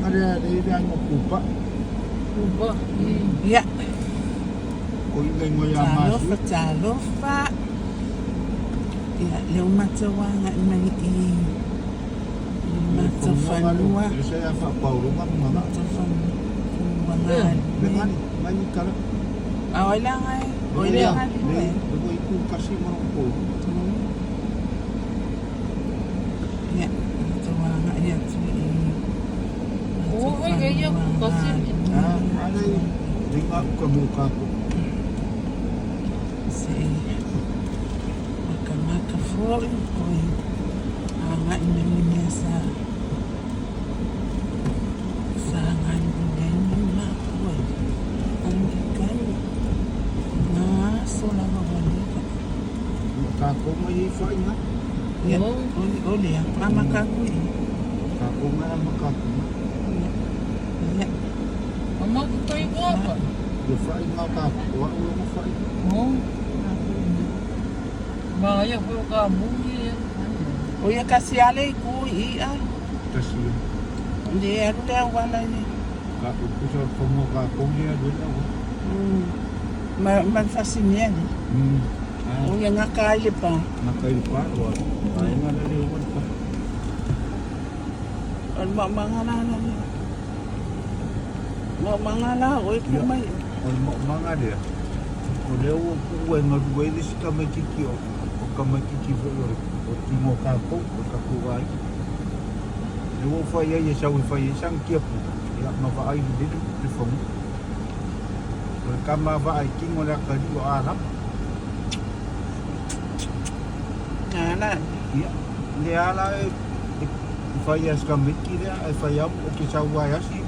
Vaega lea le le aiga o Pupa. Pupa. Ia. O i le igoa ia Talofa, Masi. talofa. Ia, lea ua matou agai mai i i le matou fanua. Le se ia faapauloga ma ngana. Matou fanua Le galue. ngani, ngai i kala. A o ai la ngai? O ai lea Le galue? le ua itu kasi ma lona polu. Ia, matou agai atu i O matou ai ke ia fanua kasi. Ah, galue. ale le nga uka mo kako. Se i makamaka foi toe agai mai le mea sa sa galulue ai ni matua i Angikani na aso lava ua leva. Kako mai i whainga. Ia, o lea, amaka aku i. Kako nga ma kako nga. Ia, Ama ku kai ko. Le whainga kako, o au longo whainga. O. Ma ia ko ka mu ia. O ia kasi ale i ku i ia. Kasi Le alu le auala i le. kako kusa whango kako le alu le awa. Ma le fasimea ni. Ah, O ia ngaka ai le pa. nga kai le pa, o ai nga le le ua le pa. O le maumanga la la le. Maumanga la o e ku Ia. mai. O le maumanga lea, o lea ua puu e galu ai le isi tamaititi o o tamaititi foi o le o tino o tatou o le tatou aiga. Lea ua ou fai ai e sau e fai ai sana tiapula, ia ma vaai lelei le fanua. O le tama vaai tino le atalii o Alama. Ala. Ia, lea la e e fai ai si tamaiti lea ae fai lava ou te sau lava e asi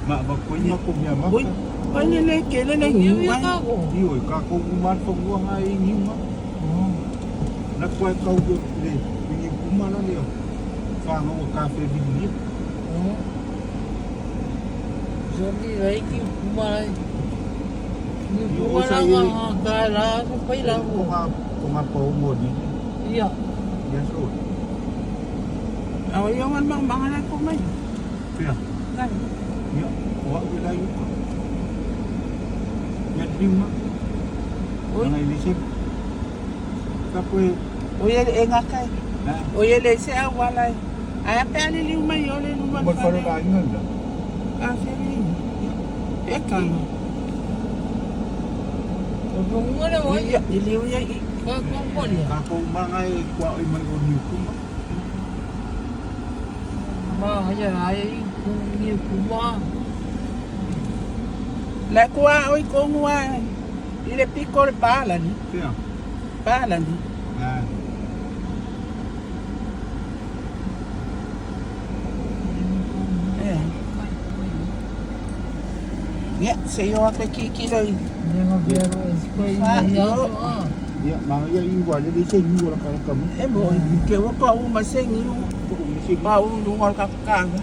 ma avatu ai matou Oi, meamata. oi le le kele le Niu niu ia ai. ka ko. Ioe, tatou uma lava le fanua na e i niu na. Na tuai tau le le niu kuma la lea fanau a kafe viligia. O. Joni rai ki kuma rai. Ni Io kuma o sa la i nga ka la ko pai la o ko. ngā o ngā pau mo ni. Ia. Ia so. A o ia ngan maumanga la ku mai. Fea. Ngai. Ia, o au le lai uka. Ia niu na. Oi, Ngai le se. Ka koe o ia le e ngaka ai. na. O ia le se auala ai. Ai a pe ale liu mai o le luma Mo le fare fale. la inga la. Ka fe ni. E kanga. O fonga le wai. Ia, i liu ia i. Ka ko ko ia. Ka kou manga e kua oi mai o niu kuma. Ma ia ai ku ni kuma. La kua oi kongu ai. I le piko le pala ni. Fea. Pala ni. Na. E. Ia, se i o ake ki ki loi. Ne nga vero es ko Fa, ia. yo. Ia, manga ia i ua le le se niu o la kala kamu. E mo, ke o ka u ma se ngiu. Ko u me se Pa u lunga o ka kanga.